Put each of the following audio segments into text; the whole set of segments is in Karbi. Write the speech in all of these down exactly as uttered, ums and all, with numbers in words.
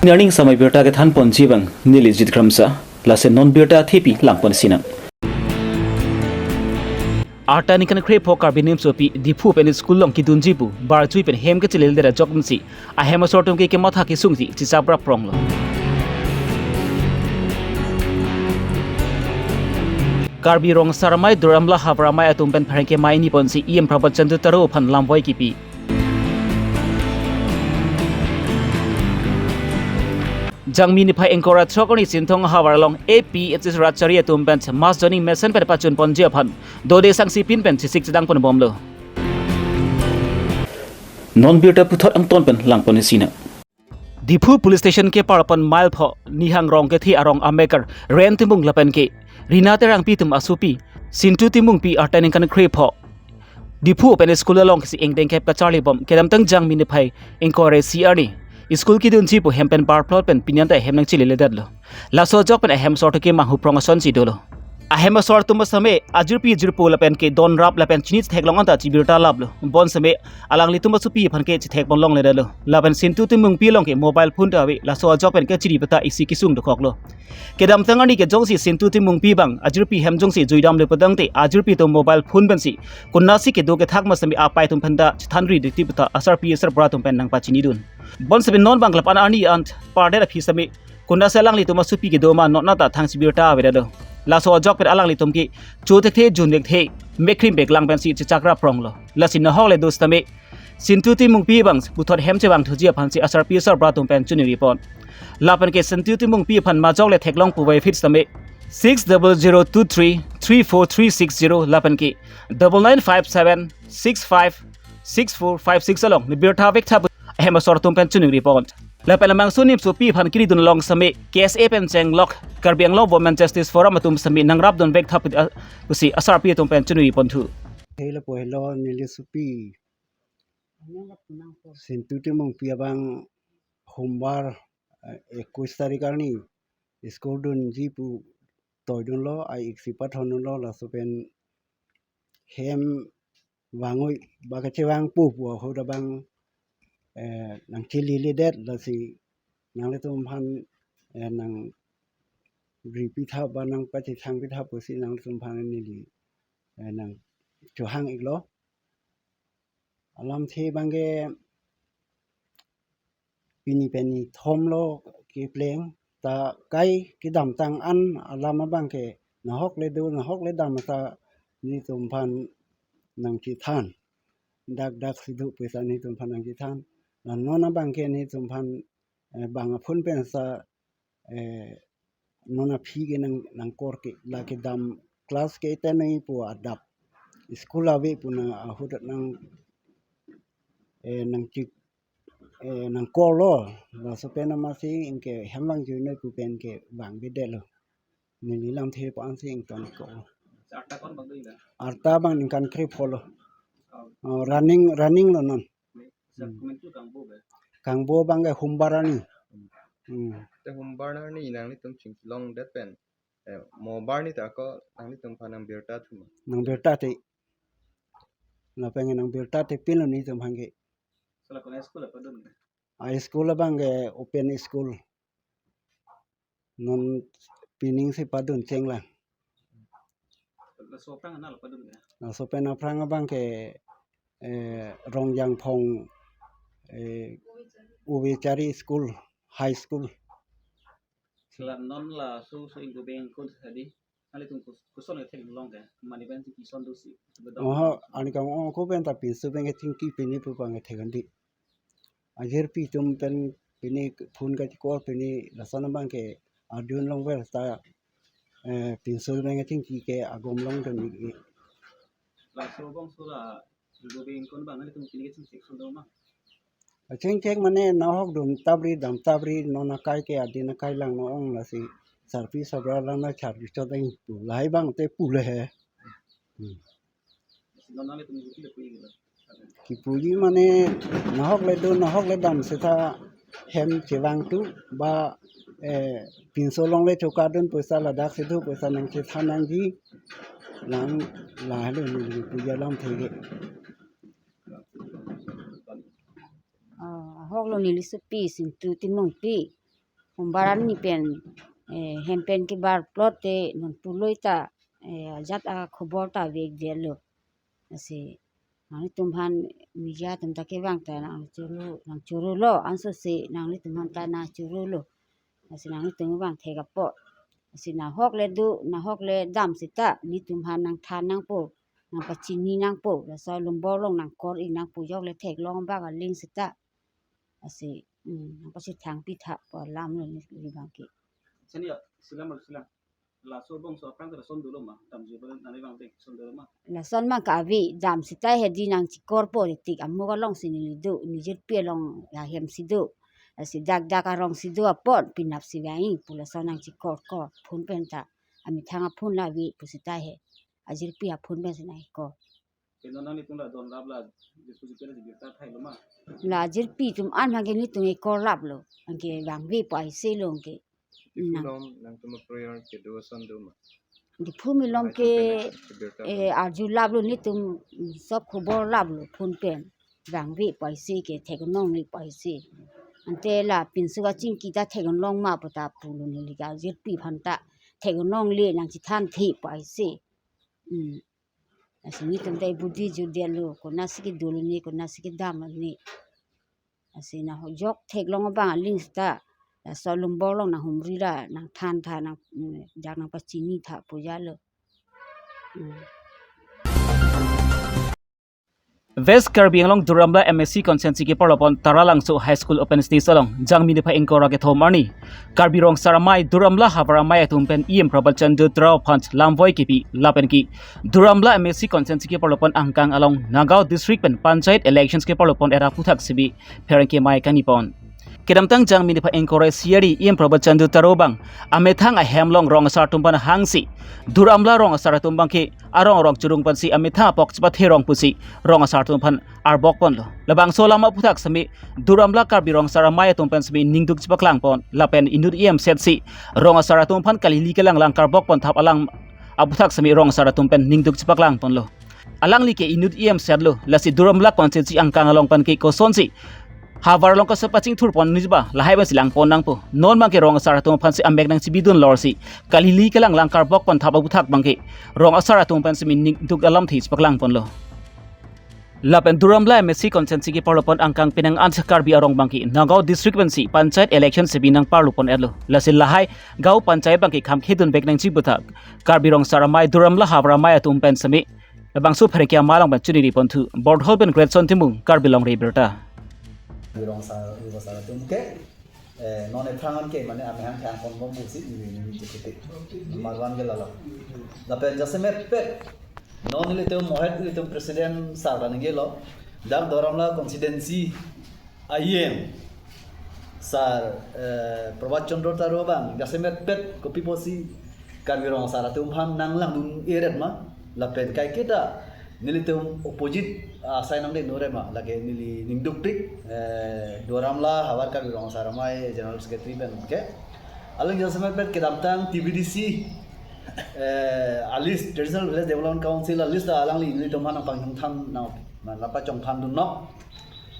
Pini arni samai birta kethan ponji abang neli Jit Kramsa, lasi non birta thepi lang ponsinang. Arta ningkan krepho Karbi Nimsopi Diphu pen school along kedunji pu barjui pen hem kechelildet ajok pensi ahem asor atum ke kematha kesungsi chechap rap pronglo. Karbi Rongso Amei Duar Amla havar amei atum pen pherangke mei ni ponsi E M Prabhat Chandra Taro aphan lamvoi kipi. Jangmi niphai ingkoi ra throk arni Sinthong havar along A P H S rat chari atum pen mass joining mesen pen pachun ponji aphan dode sangsi pin pen chesik chedang ponbomlo. Non birta puthot angton pen lang ponsinang. Diphu Police Station kepar pen mile pho Nihang Rongkethe arong amekar Ren Timung lapen ke Rina Terangpi atum asopi Sintu Timungpi arta ningkan krepho Diphu pen school along si ingdeng kep kacharli bom kedamtang Jangmi niphai ingkoi ra isi arni school kedunji pu hem pen barplot pen pini an ta hem nangchelilledetlo. Laso ajok pen ahem asor atum ke manghu prong asonsi dolo. Ahem asor atum asame ajirpi jirpo lapen ke don rap lapen chini chetheklong anta chibirta laplo. Bonsitame alanglitum asopi aphan ke chethek pon longledetlo. Lapen Sintu Timungpi along ke mobile phone ta ave, laso ajok pen ke chiri peta isi kesung dokoklo. Kedamtang arni ke jongsi Sintu Timungpi abang ajirpi hem jongsi juidamlo pu tangte ajirpi atum mobile phone pensi konatsi kedo kethak ma sitame apai atum pen ta chethanri dikti pu ta asarpi asarbura atum pen nangpachinidun. Bonsitame non abang lapu-an arni an pardet aphi sitame konatsi alanglitum asopi kedo ma non anta thangsi birta avedetlo. Laso ajok pen alanglitum ke cho thekthe jun thekthe mekrim peklang pensi chechak rap pronglo. Lasi nahok le do sitame Sintu Timungpi abang puthot hem chevang thuji aphansi asarpi asarbura atum pen choningri pon. Lapen ke Sintu Timungpi aphan majok le theklong puvoiphit sitame six double zero two three three four three six zero lapen ke double nine five seven six five six four five six along ne birta vek tha pu ahem asor atum pen choningri pon. Lapen lamangso Nimsopi aphan keridun along sitame K S A pen chenglok Karbi Anglong Women Justice Forum atum sitame nangrapdun vek tha pu, ah, pusi asarpi atum pen choningri ponthu. Helo po helo neli sopi. Sintu Timungpi abang hombar, eh, ekuis tarik arni school dunji pu toidunlo, ai iksi pathondunlo, laso pen hem vangoi ba kachevangpo pu ahut abang, eh, nangchelilledet, lasi nanglitum aphan, eh, nangri pitha ba nangpachethang pitha pusi nanglitum aphan neli, eh, nangchohang iklo. Alamthe abang ke pini pen ni thomlo kepleng, ta kai kedamtang an alam abang ke nahok le do nahok le dam ta netum aphan nangchethan. Dak dak si do pu ta netum aphan nangchethan. La non abang ke netum aphan, eh, bang aphun pen sa, eh, non aphi ke nang, nangkor ke la kedam class ke tenoi pu adap school ave pu nang ahut nang, eh, nangchik, eh, nangkorlo. Laso pen amatsi anke hem vangjuinoi pu pen ke vangvedetlo. Neli lamthe pu ansi ington ko. Arta kon bang do ila? Arta abang ningkan krepho lo. Oh. Oh, running, running lo non. Sa Hmm. Kumen tu kangbo be? Kangbo abang ke hombar arni. Hmm. Hmm. Te hombar arni nanglitum chingkilongdet pen, eh, mo bar ni ta ko nanglitum aphan nangbirta thu ma? Nangbirta te. Lapen nangbirta te pinlo netum aphan ke. Sala kon school apa dun ke? A school abang ke open school. Non pining si padun chenglang. Laso aphrang anal padun ke? Laso pen aphrang abang ke, eh, Rongjangphong, eh, Uwechari School, High School. Sila non laso so ingdeng beng kon tadi. Nanglitum kus-, kuson ke theklong ke? Mane pen si kison do si. Oho, ani kang ong ko pen ta pinso pen ke chingki pini pu abang ke thekon di. Ajirpi atum pen pini phone kachekor pini lason abang ke adun longver ta, eh, pinso pen ke chingki ke agom longdun ik. Laso bangso la ingdeng beng kon abang nanglitum pini ke chingki son do ma? Chingki mane nahok dun tabri dam tabri non akai ke adin akai lang no ong lasi sarpi sabra lang na charpi chodeng pu lahai abang te pu le he. Hmm. Kipuji mane nahok le do nahok le dam seta hem chevang tu ba, eh, pinso longle choka dun poisa ladak si do poisa nangchethan nangji lang lahelo neli puji alamthe ke. Ah, ahok lo neli sopi Sintu Timungpi. Hombar arni pen, eh, hem pen kebar plot te non puloi ta, eh, ajat akhobor ta vekdetlo. Lasi nanglitum aphan media atum ta kevang ta nangchoro, nangchorolo, ansose nanglitum aphan ta nangchorolo. Lasi nanglitum vang thek apot. Lasi nahok le do, nahok le dam seta, nelitum aphan nangthan nangpo, nangpachini nangpo, laso lumbor along nangkor-i nangpo, jok le theklong abang aling seta. Lasi, hmm, nangpachethang pitha pu alam lo neli abang ke. Seni ya, silam lo silam. Laso bongso aphrang ta lason dolo ma, damji bang nani bang dek son dolo ma. Lason abang ke ave, dam seta hedi nangchekorpo tik, amuk along si neli do, neli jirpi along ahem si do. Lasi dak dak arong si do apot, penap si vang-i pu lason nangchekor ko, phone pen ta. Amethang aphone la ave pu seta he. Ajirpi aphone pen si nangkor. Keno nanglitum la don lap la disposal kena si birta thailo ma. La jirpi atum an abang ke nelitum ekorlaplo. Anke vangve pu aise lo anke. Diphu Nang. Along nangtum prayer kedo ason do ma. Diphu along ke, eh, arjulaplo nelitum, mm, sob khoborlaplo phone pen. Vangve pu aise ke theklongle pu aise. Ante la pinso kachingki ta theklong ma pu ta pulo neli ke jirpi aphan ta theklongle nangchethanthe pu aise. Hmm. Lasi nelitum ta ibudi judetlo, konatsi kedolo ne, konatsi kedam ne. Lasi nahok jok theklong abang aling seta, laso lumbor along nanghumri ra, nangthan tha, nang, mm, dak nangpachini tha pu jalo. Mm. West Karbi Anglong Duar Amla M A C constituency keparlopon Taralangso High School open stage along Jangmi niphai ingkoi ra kethom arni Karbi Rong Asar Amei Duar Amla Havar Amei atum pen E M Prabhat Chandra Terang aphan lamvoi kipi lapen ke Duar Amla M A C constituency keparlopon angkang along Nagaon district pen panchayat elections keparlopon era aputhak sitame pherangke amei kanipon. Kedamtang Jangmi niphai ingkoi ra isi arni E M Prabhat Chandra Terang abang amethang ahem along rong asar atum aphan hangsi Duar Amla rong asar atum abang ke arong arong churung pensi amethang apok chepathe rong pusi rong asar atum aphan arbok ponlo. Labangso alam aputhak sitame Duar Amla Karbi Rong Asar Amei atum pen sitame ningduk chepaklangpon lapen inut E M setsi rong asar atum aphan kalili kelang lang karbok ponthap alam aputhak sitame rong asar atum pen ningduk chepaklangponlo. Alangli ke inut E M setlo, lasi Duar Amla constituency angkang along pen ke kosonsi havar along kosonsi pachingthurpon niji ba, lahai pensi langpon nangpo. Non abang ke rong asar atum aphansi amek nangchibidun lorsi kalili kelang lang karbok ponthap aputhak abang ke rong asar atum pen sitame ningduk alamthe chepaklangponlo. Lapen Duar Amla M A C constituency keparlopon angkang penang an Karbi arong abang ke Nagaon district pensi panchayat election sitame nangparlopon etlo. Lasi lahai gaon panchayat abang ke kham khedun vek nangji aputhak Karbi Rong Asar Amei Duar Amla Havar Amei atum pen sitame labangso pherangke amei along pen choningri ponthu. Borthol pen Greatson Timung, Karbi Longri Abirta. Karbi Rong Asar, Rong Asar atum ke, eh, non aphrang an ke mane amethang thang ponbom pusi neli neli chekete. Number one ke lalo. Lapen jasemet pet non nelitum Mohet nelitum president sir ta ningjelo. Dak Duar Amla constituency E M sir, eh, Prabhat Chandra Terang abang jasemet pet kopi pusi Karbi Rong Asar atum aphan nanglangdun-e ret ma, lapen kaiketa nelitum opposite, ah, asai nangdengdun-e ret ma, lake neli ningduk tik, eh, Duar Amla Havar Karbi Rong Asar Amei General Secretary pen ke. Alangli jasemet pet kedamtang T V D C, eh, a-list, Traditional Village Development Council a-list ta alangli nelitum aphan nangpachongthan, nang, nangpachongthan dunnok.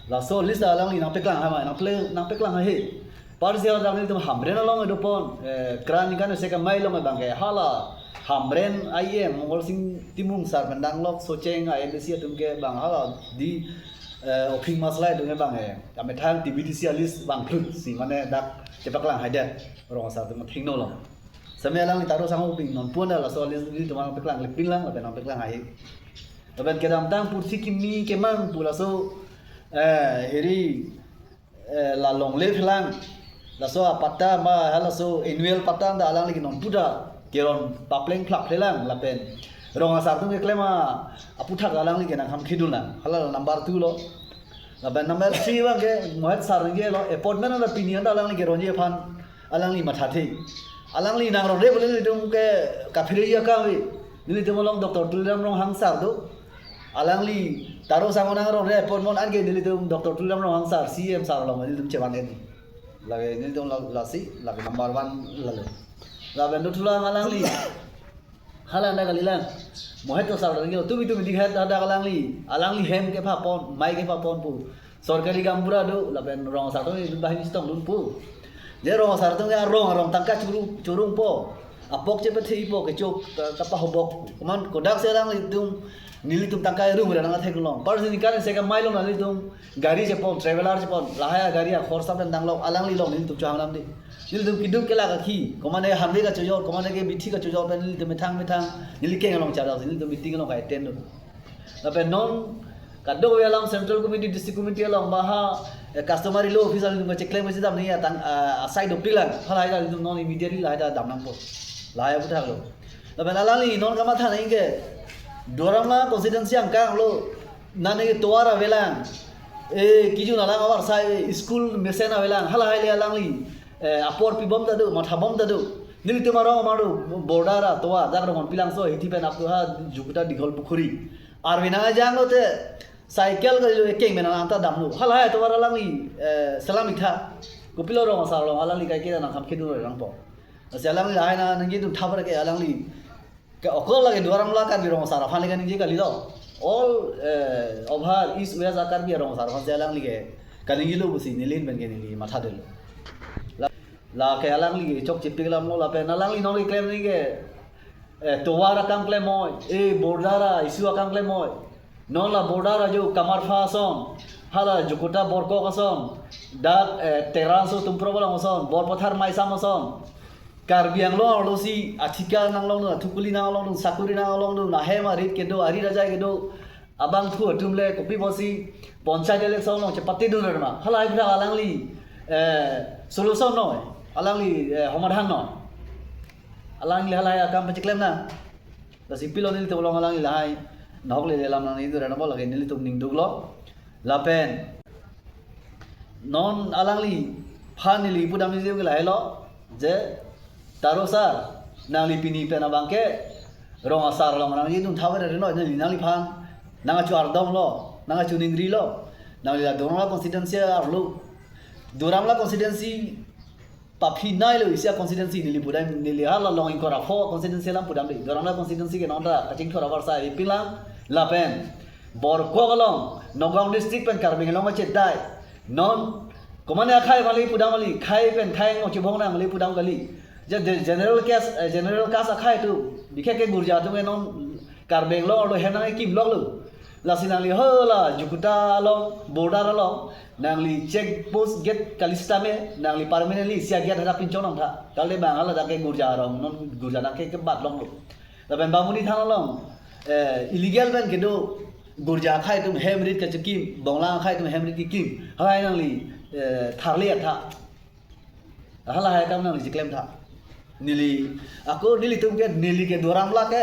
Laso list alangli nangpeklang hama, nangple-, nangpeklang haihe. Parsi alangli atum Hamren along do pon, eh, kran kan se kamei along abang ke hala Hamren E M Mongol Sing Timung sar pen danglok Socheng a-M A C atum ke bang hala di, eh, Ophing Maslai atum ke bang, eh, amethang T V D C a-list bang phlut si mane dak chepaklang haidet rong asar atum thingno lo. Sitame alangli Taro Sangho pin non pon da laso list nelitum nangpeklang le pin lang, lapen nangpeklang haihe. Lapen kedamtang pursi kimi kemang pu laso, eh, hiri, eh, la longle phelang. Laso apatta ma halaso annual patta ta alangli ke non pu ta keron papleng phlak phelang lapen rong asar atum keklem aputhak alangli ke nangkham khidun lang. Hala number two lo. Lapen number three abang ke Mohet sir ningjelo, appointment ta pini an ta alangli keronji aphan alangli mathathe. Alangli nangrongre pu nelitum ke kaphere ya kave. Nelitum along Doctor Tuliram Ronghang sar do. Alangli Taro Sangho nangrongre appointment an ke nelitum Doctor Tuliram Ronghang sar, C M sar along nelitum chevan-et. Lake nelitum la-, lasi, lake number one lalo. Lapen dothulang alangli. Hala anda kalilang. Mohet sar lagi, tumi tumi dikhat ada alangli. Alangli hem kepapon, mai kepapon pu. Sorkari gaonbura do, lapen rong asar atum bahini sitong dun pu. Je rong asar atum ke arong arong tangka churu churungpo. Apok chepetheipo, kecho ka- kapahobok. Komat kodak si alanglitum, nelitum tangka erung rang athek long. Par si ningkan se kamai long nelitum gari chepon, traveler chepon, lahai gari akhorsa pen danglok, alangli along nelitum chohang dam di. Nelitum keduk kelak akhi, komat ke hanve kachojor, komat ke bithi kachojor pen nelitum methang methang, neli keng along chadam, nelitum meeting along kai ten do. Lapen non kadokave alam Central Committee, District Committee along ba ha, eh, customary law office along nelitum cheklem si dam ni atang, ah, asai dopik lang. Halahai ta nelitum non immediately lahai ta dam nangpo. Lahai aputhak lo. Lapen alangli non kamatha nangji ke Duar Amla constituency angkang lo, nane ke tovar avelang. Eh, kejun alang avarsai school mesen avelang. Halahai le alangli, eh, apor pibom ta do, mathabom ta do. Nelitum arong amar do, border atovar, dak rong Pilangso, hithi pen up to ha Jukuta Dighal Pukhuri. Arve nangkejang lote, cycle kali lo, ekeng pen nang ta damlo. Halahai atovar alangli, eh, selam ik tha. Kopilo rong asar along alangli kaiketa nangkam kedun rang po. Lasi alangli lahai nangji atum thapar ke alangli ke okol lake Duar Amla Karbi rong asar aphan le kaningje kalilo. All, eh, Obhar East West a-Karbi rong asar aphan si alangli ke kaningjelo pusi neli pen ke neli matha detlo. La, lake alangli ke chokche pik alam lo, lapen alangli non keklem nangji ke, eh, tovar akam klemoi, eh, border a-issue akam klemoi. Non la border ajo Kamarpha ason, hala Jukuta Borkok ason, dak, eh, Teranso Tumprok along ason, Borpathar Maisam ason. Karbi Anglong arlo si athikar nanglongdun, athukuli nanglongdun, sakuri nanglongdun, ahem arit kedo, arit ajai kedo, abangphu atum le kopi pusi panchayat election along chepatedun rema. Halahai aputhak alangli, eh, solution noi, alangli, eh, somadhan noi. Alangli halahai akam pacheklem nang. Lasi pilo nelitum along alangli lahai nahok lele alam nangji dura nabo lake nelitum ning duklo. Lapen non alangliphan neli pudam neli ke lahai lo, je Taro sir, nangli pini pen abang ke rong asar along nangji atum thapar ri noi, neli nangliphan nangkacho ardom lo, nangkacho ningri lo. Nangli la Duar Amla constituency arlo. Duar Amla constituency paphi nei lo, isi a-constituency neli pudam, neli hala long ingkoi ra pho constituency alam pudam de. Duar Amla constituency ke non ta kachingthur avarsai Pilang lapen Borkok along, Nagaon district pen Karbi Anglong kachedai. Non komat akhai mali pudam mali, khai pen khai mo chibong nang mali pudam kali. Je, je, general caste, eh, general caste akhai atum, bikhe ke gurja atum ke non Karbi Anglong arlo hem nangkekimlok lo. Lasi nangli hala Jukuta along, border along, nangli check post gate kali sitame, nangli permanently isi a-gate hadak pinchong nangtha. Kali bang hala dak ke gurja arong, non gurja nangke kebat longlo. Lapen Bamuni thang along, eh, illegal pen kedo gurja akhai atum hem rit kachekim, bonglang akhai atum hem rit kekim. Halahai nangli, eh, tharle atha. Halahai akam nangli cheklem tha. Neli, ako nelitum ke, neli ke Duar Amla ke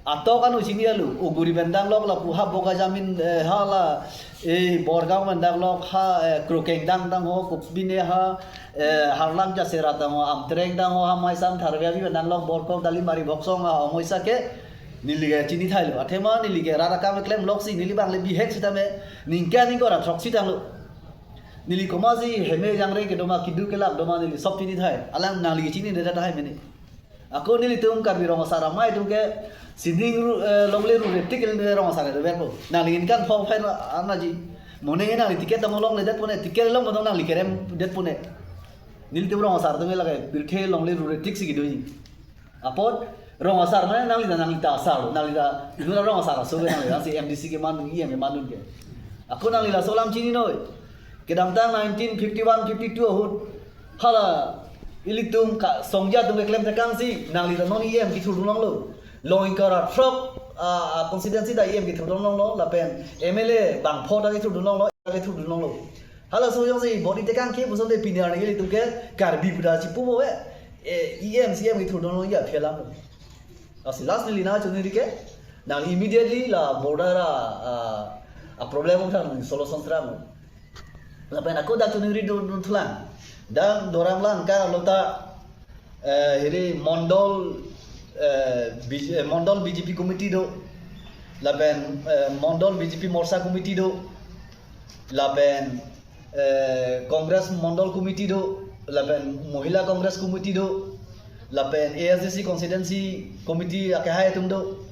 atok anu chini alu, Oguri pen danglok lapu ha Bokajan, eh, hala, eh, Borgaon pen danglok ha, eh, Krokeng dang dang ho, Kupsbine ha, eh, Harlang Jaseira dang ho, Amtreng dang ho, ha Maisam Tharve avi pen danglok, Borkok Dalimari Boksong ha, Omoisa ke neli ke chini thailo. Athema neli ke rat akam klemlok si, neli bang le bihek sitame, ningkan ingkoi ra throksi tanglo. Neli komatsi heme jangre kedo ma, keduk kelak do ma, neli sob chini thai. Alang nangli chini deda thai mene. Ako nelitum Karbi rong asar amei atum ke sining ru, eh, longle ru retik el rong asar do verpo. Nangli ingkan pho phen anaji. Mone nangli ticket tamo longledet pone, ticket long tamo nangli kerem det pone. Nelitum rong asar atum ke lake pirthe longle ru retik si kedoji. Apot rong asar mane nangli ta, nangli ta asar, nangli ta inut arong asar aso ke nangli, nangsi M D C keman, E M keman ke. Ako nangli laso alam chini noi. Kedamtang nineteen fifty-one fifty-two ahut hala ilitum ka songja atum keklem tekang si nangli ta non E M kethurdun longlo. Long ingkoi ra throk a, a constituency ta E M kethurdun longlo lapen M L A bangpho ta kethurdun longlo, kethurdun longlo. Halaso jongsi body tekang ke puson te pini arni ilitum ke Karbi pu ta chipu bo e. E, E M, C M kethurdun long ya phelam. Lasi last neli nangchiningri ke, nang immediately la border a, a, a problem aputhak nang solution sera mo. Lapen ako dak chiningri dun, dun thulang. Dak Duar Amla angkang along ta, eh, hiri Mondol, eh, B J, eh, Mondol B J P committee do. Lapen, eh, Mondol B J P Morcha committee do. Lapen, eh, Congress Mondol Committee do, lapen Mohila Congress Committee do, lapen A S D C Constituency Committee akehai atum do,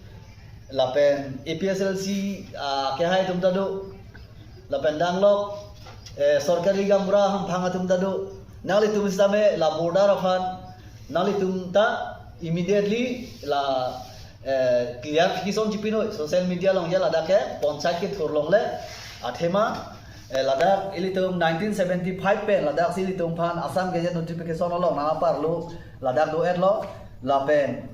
lapen A P H L C, ah, akehai atum ta do, lapen danglok, eh, Sorkari Gaonbura Hamphang atum ta do, Nanglitum sitame la border aphan nanglitum ta immediately la eh, clarification chipinoi social media along ya ladak ke panchayat kethur longle athema eh, ladak ilitum nineteen seventy-five pen ladak si ilitum aphan Assam Gazette notification along nangparlo ladak do-etlo lapen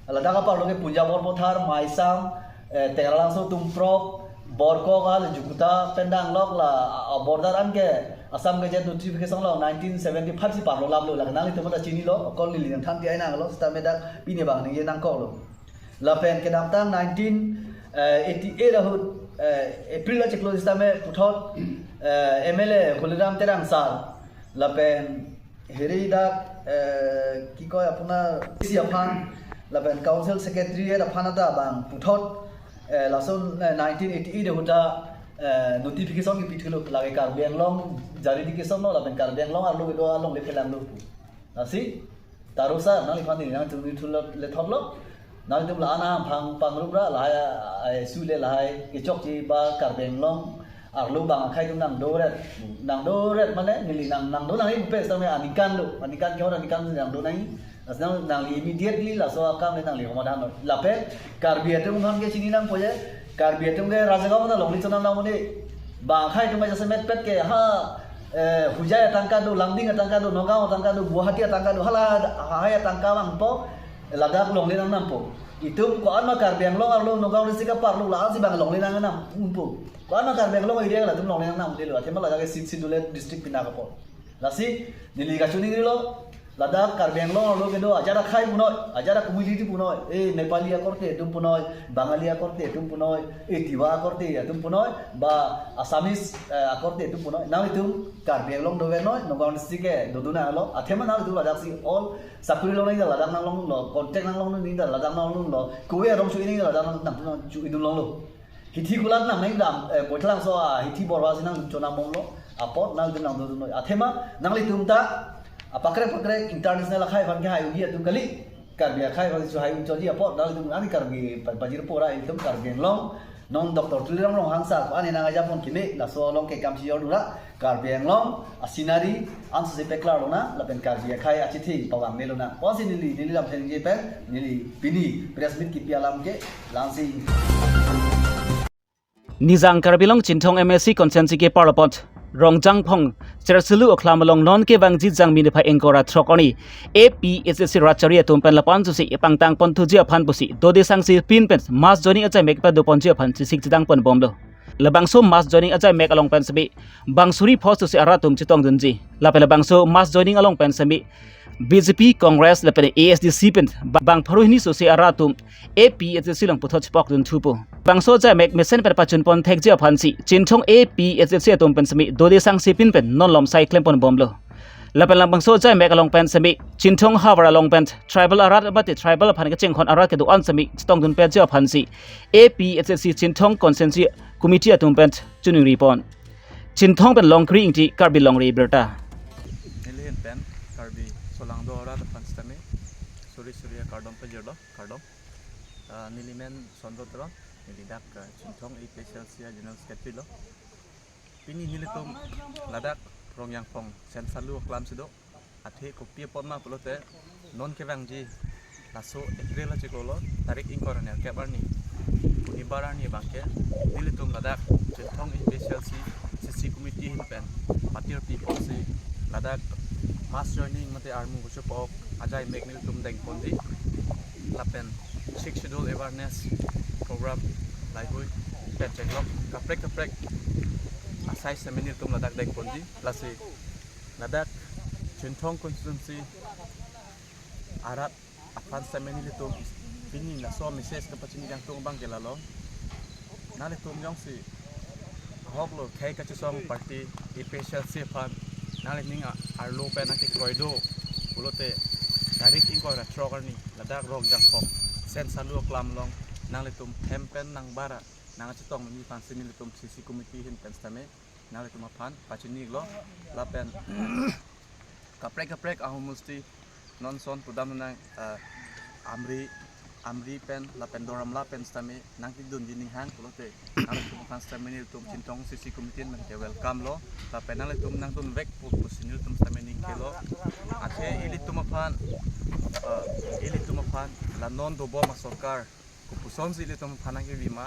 ladak aparlo ke Punjabor Pothar, Maisam, eh, Tengralangso, Tumprok, Borkok, al Jukuta pen danglok la ah, border an ke Assam Gazette notification along nineteen seventy-five si parlo laplo la nanglitum ta chinilo, okol neli nangthan ti ai nanglo sitame dak pini abang ningje nangkoklo. Lapen kedamtang nineteen eighty-eight ahut eh, April achiklo sitame puthot eh, M L A Holadam Terang sir lapen hiri dak eh, ki koi aphunar C C aphan lapen council secretariat aphan ta bang puthot eh, lason eh, nineteen eighty-eight ahut ta eh, notification kipithulo lake Karbi Anglong jari di kesomlo lapen Karbi Anglong arlo kedo along le phelanglo pu. Lasi taro sir nangliphan neli nangchingri thulo le thotlo. Nanglitum la ana phang pangrumra lahai ai sule lahai kechokche ba Karbi Anglong arlo bang akhai atum nangdoret nangdoret mane neli nang nangdo nangji pu sitame aningkan do aningkan kehor aningkan nangdo nangji. Lasi nang nangli immediately laso akam le nangli homadhan noi lapen Karbi atum aphan ke chini nangpo je Karbi atum ke Rajagaon na longli chonam nang muni bang akhai atum aja semet pet ke ha eh, Hojai atangka do, Langding atangka do, Nagaon atangka do, Guwahati atangka do, hala lahai atangka vangpo, ladak longle nangnampo. Itum ko-an ma Karbi Anglong arlo Nagaon district aparlo la-an si bang longle nangnampo. Ko-an ma Karbi Anglong area latum longle nangnamdelo. Athema ladak ke Sixth Schedule district pinak apot. Lasi neli kachiningrilo, ladak Karbi Anglong arlo kedo ajat akhai punoi, ajat community punoi, eh Nepali akorte atum punoi, Bangali akorte atum punoi, eh Tiwa akorte atum punoi, ba Assamese eh, akorte atum punoi. Nanglitum Karbi Anglong dover noi, Nagaon district ke dodun nanglo. Athema nanglitum ladak si all sakuri long nangji ladak nanglonglo, contract nanglong nangji ladak nanglonglo, kove arong chu nangji ladak nang nang chu idun longlo. Hithi kulat nang nang dam, eh, Boithalangso a hithi borwa si nang chonam bomlo. Apot nanglitum nang dodun noi. Athema nanglitum ta apakrek pakrek international akhai aphan kehai unji atum kali. Karbi akhai aphan si hai un chonji apot nanglitum ani Karbi pa- pajir pora itum Karbi Anglong. Non Doctor Tuliram Ronghang sir ani nang ajapon keme laso along ke kam si jor dura Karbi Anglong a scenery ansose peklar lona lapen Karbi akhai achithi pavang me lona. Ponsi neli neli lam thengje pen neli pini press meet kipi alam ke langsi. Nijang Karbi Anglong Chinthong M A C constituency ke parlopot Rongjangphong Chersilu Oklam along non kevangji Jangmi niphai ingkoi ra throk arni A P H L C rat chari atum pen lapu-an susi ipangtang ponthuji aphan pusi dode sangsi pin pen mass joining ajai mek padoponji aphan chisik chidang pon bomlo. Labangso mass joining ajai mek along pen semi bang suri phos susi arat atum chetongdunji. Lapen labangso mass joining along pen semi B J P, Congress lapen A S D C pen ba- bang pharo hini susi arat atum A P H L C along puthot chepokdun thupo. Bangso ajai mek mesen pen pachun pon thekji aphan si Chinthong A P H L C atum pen semi dode sangsi pin pen non lom sai klem pon bomlo. Lapen labangso ajai mek along pen semi Chinthong havar along pen tribal arat abate tribal aphan kechengkhon arat kedo-an semi chetongdun petji aphan si A P H L C Chinthong constituency committee atum pen chiningri pon. Chinthong pen Longkri Ingti, Karbi Longri Abirta. Neli ahin pen Karbi solangdo arat aphan sitame suri suri akardom pajirlo, kardom. Ah, neli men Sondro Teron, neli dak ah, Chinthong A P H L C a General Secretary lo. Pini nelitum ladak Rongjangphong Chersilu Oklam si do. Athe kopi apot ma pulote non kevangji laso April achiklo lo tarik ingkoi ra nerkep arni, Shonibar arni abang ke nelitum ladak Chinthong A P H L C C C committee ahin pen patir pi pusi ladak mass joining mate armu kosopok ajai mek nelitum dengponji lapen Sixth Schedule awareness program lahai hui pen chenglok kaprek kaprek asai sitame nelitum ladak dengponji. Lasi ladak Chinthong constituency arat aphan sitame nelitum pini laso message kapachini kangtung abang ke lalo. Nanglitum jongsi ahok lo khei kachesong party A P H L C aphan nanglining a- arlo pen nangkekroi do pulote tarik ingkoi ra throk arni ladak Rongjangphong Chersilu Oklam along nanglitum hem pen nang bara nang chetong mimi aphan si nelitum C C committee ahin pen sitame nanglitum aphan pachini lo lapen kaprek kaprek ahumusti non son pudam nang ah, Amri Amri pen lapen Doramla pen sitame nangkedunji ninghang pulote nanglitum aphan sitame nelitum Chinthong C C committee pen ke welcome lo lapen nanglitum nangdun vek pu pusi nelitum sitame ningke lo. Aphan, eh, ilitum aphan la non dobom asorkar kopusonsi ilitum aphan nangkevima,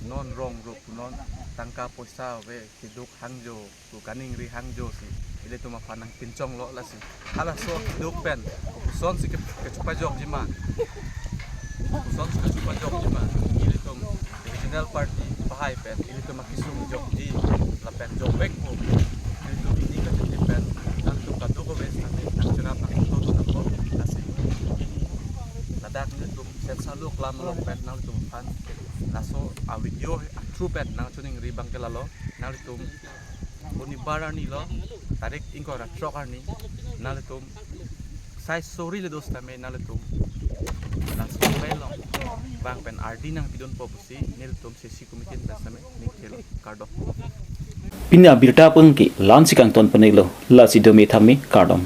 non rong ro punon, tangka poisa ave, keduk hangjo, ku kaningri hangjosi ilitum aphan nangpinchonglo. Lasi halaso keduk pen kopusonsi ke- kechepajokjima, kopusonsi kechepajokjima, ilitum regional party pahai pen ilitum akesung jokji lapen jokvekpo. Ilitum hini kachiti pen nangtum kadokave setame nangcherap nangkoklo. Lasi ladak nelitum Sensa Lo Klam along pen nanglitum aphan laso a-video a-through pen nangchiningri abang ke lalo, nanglitum Bonibar arni lo, tarik ingkoi ra throk arni, nanglitum sai sori le do setame nanglitum laso pen long bang pen ardi nangpidunpo pusi nelitum C C committee pen setame ningthelo. Kardom. Pini abirta pun ke la-ansi kangton pon-iklo, lasi dome thame kardom.